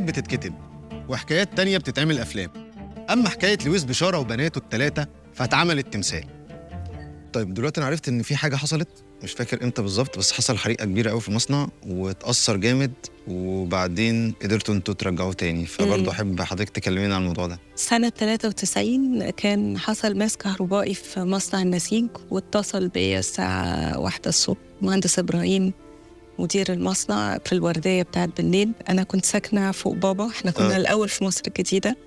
بتتكتب وحكايات تانية بتتعمل أفلام. أما حكاية لويس بشارة وبناته الثلاثة فاتعملت تمثال. طيب دلوقتي أنا عرفت إن في حاجة حصلت، مش فاكر إمتى بالظبط، بس حصل حريقة كبيرة قوي في المصنع واتأثر جامد، وبعدين قدرتوا أنتوا ترجعوه تاني، فبرضه أحب حضرتك تكلمينا عن الموضوع ده. سنة 93 كان حصل ماس كهربائي في مصنع النسيج، واتصل بيا الساعة 1 الصبح مهندس إبراهيم مدير المصنع في الوردية بتاعت بالليل. أنا كنت ساكنة فوق بابا، احنا كنا الأول في مصر الجديدة،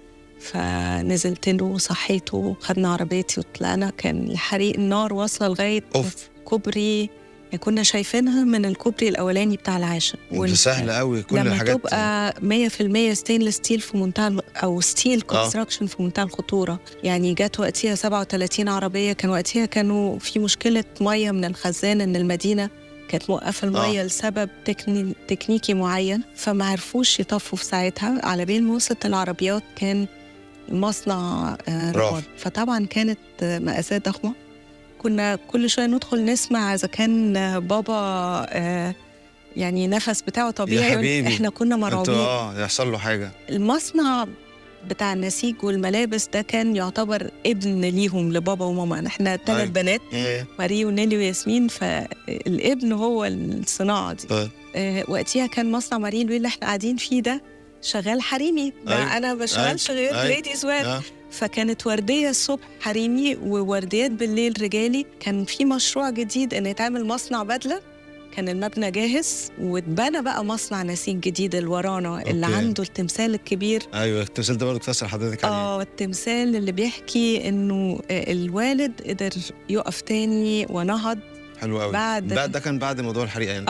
فنزلت له وصحيته وخدنا عربيتي وطلعنا. كان الحريق النار واصلة لغاية كوبري، كنا شايفينها من الكوبري الأولاني بتاع العاشر. سهل قوي كل لما الحاجات تبقى 100% stainless steel في منتهى أو steel construction في منتهى الخطورة. يعني جت وقتها 37 عربية، كان وقتها كانوا في مشكلة مية من الخزان، إن المدينة كانت موقفة المية لسبب تكنيكي معين، فما عرفوش يطفوا في ساعتها. على بين ما وصلت العربيات كان المصنع رماد، فطبعا كانت مأساة ضخمة. كنا كل شوية ندخل نسمع إذا كان بابا يعني نفس بتاعه طبيعي. يا حبيبي احنا كنا مرعوبين يحصل له حاجة. المصنع بتاع النسيج والملابس ده كان يعتبر ابن ليهم، لبابا وماما. احنا 3 بنات، ماري ونيلي وياسمين، فالابن هو الصناعة دي. وقتها كان مصنع ماري لوي اللي احنا قاعدين فيه ده شغال حريمي، انا ما بشتغلش غير ladies wear. فكانت وردية الصبح حريمي وورديات بالليل رجالي. كان في مشروع جديد ان يتعمل مصنع بدلة، كان المبنى جاهز واتبنى بقى مصنع نسيج جديد اللي ورانا، اللي عنده التمثال الكبير. ايوه التمثال ده برضه كنت اسال حضرتك عليه. التمثال اللي بيحكي انه الوالد قدر يقف تاني ونهض. حلو قوي. بعد ده كان بعد موضوع الحريقه يعني.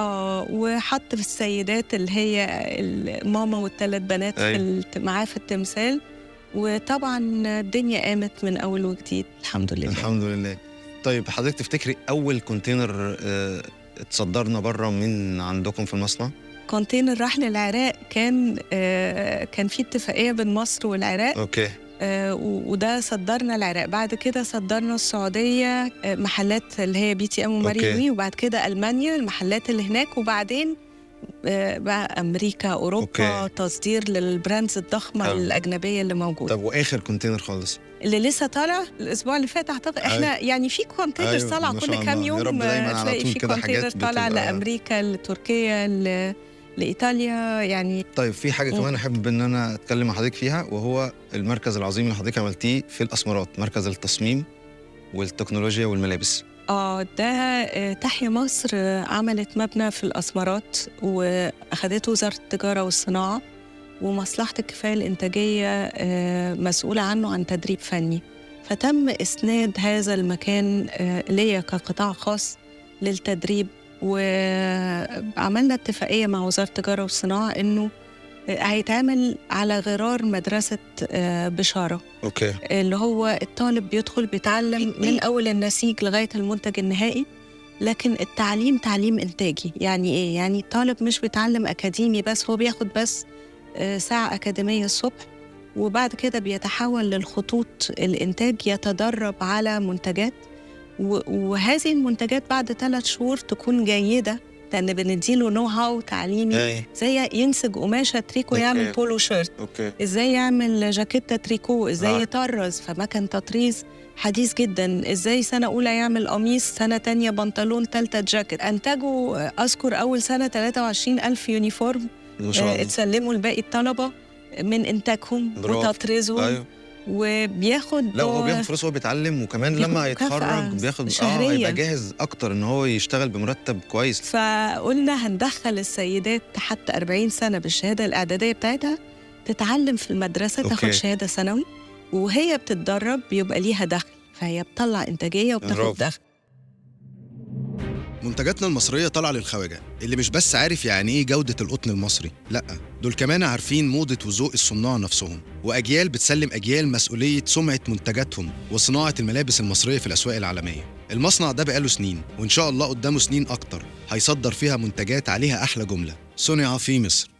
وحط في السيدات اللي هي الماما والثلاث بنات معاه في التمثال. وطبعا الدنيا قامت من اول وجديد الحمد لله. الحمد لله. طيب حضرتك تفتكري اول container اتصدرنا بره من عندكم في المصنع؟ container راح للعراق، كان في اتفاقية بين مصر والعراق. okay. وده صدرنا العراق. بعد كده صدرنا السعودية، محلات اللي هي BTM وماري لوي، وبعد كده المانيا المحلات اللي هناك، وبعدين بقى امريكا، اوروبا. تصدير لل brands الضخمة الاجنبية اللي موجودة. طب واخر container خالص اللي لسه طالع الاسبوع اللي فات اعتقد، احنا يعني في container طالع كل كام يوم، تلاقي في container طالع لامريكا، لتركيا، لايطاليا يعني. طيب في حاجة كمان احب ان انا اتكلم مع حضرتك فيها، وهو المركز العظيم اللي حضرتك عملتيه في الاسمرات، مركز التصميم والتكنولوجيا والملابس. ده تحيا مصر عملت مبنى في الأسمرات وأخدته وزارة التجارة والصناعة، ومصلحة الكفاية الإنتاجية مسؤولة عنه عن تدريب فني. فتم إسناد هذا المكان ليا كقطاع خاص للتدريب، وعملنا اتفاقية مع وزارة التجارة والصناعة إنه هيتعمل على غرار مدرسة بشارة. okay. اللي هو الطالب بيدخل بيتعلم من أول النسيج لغاية المنتج النهائي، لكن التعليم تعليم إنتاجي. يعني إيه؟ يعني الطالب مش بيتعلم أكاديمي بس، هو بياخد بس ساعة أكاديمية الصبح، وبعد كده بيتحول للخطوط الإنتاج، يتدرب على منتجات، وهذه المنتجات بعد 3 شهور تكون جيدة، لأن بنديله know how تعليمي، زي ينسج قماشة تريكو، يعمل polo shirt، إزاي يعمل جاكيتة تريكو، إزاي يطرز، فمكن تطريز حديث جدا، إزاي سنة أولى يعمل قميص، سنة تانية بنطلون، تالتة جاكيت. أنتجوا أذكر أول سنة 23,000 uniform اتسلموا لباقي الطلبة من إنتاجهم وتطريزهم. وبياخد، لا هو بياخد فلوس وهو بيتعلم، وكمان لما يتخرج بياخد هيبقى جاهز اكتر ان هو يشتغل بمرتب كويس. فقلنا هندخل السيدات حتى 40 سنة بالشهادة الاعدادية بتاعتها تتعلم في المدرسة، تاخد شهادة ثانوي، وهي بتتدرب بيبقى ليها دخل، فهي بتطلع انتاجية وبتاخد دخل. منتجاتنا المصرية طالعة للخواجة اللي مش بس عارف يعني إيه جودة القطن المصري، لأ دول كمان عارفين موضة وذوق الصناع نفسهم، وأجيال بتسلم أجيال مسؤولية سمعة منتجاتهم وصناعة الملابس المصرية في الأسواق العالمية. المصنع ده بقاله سنين، وإن شاء الله قدامه سنين أكتر هيصدر فيها منتجات عليها أحلى جملة: صنع في مصر.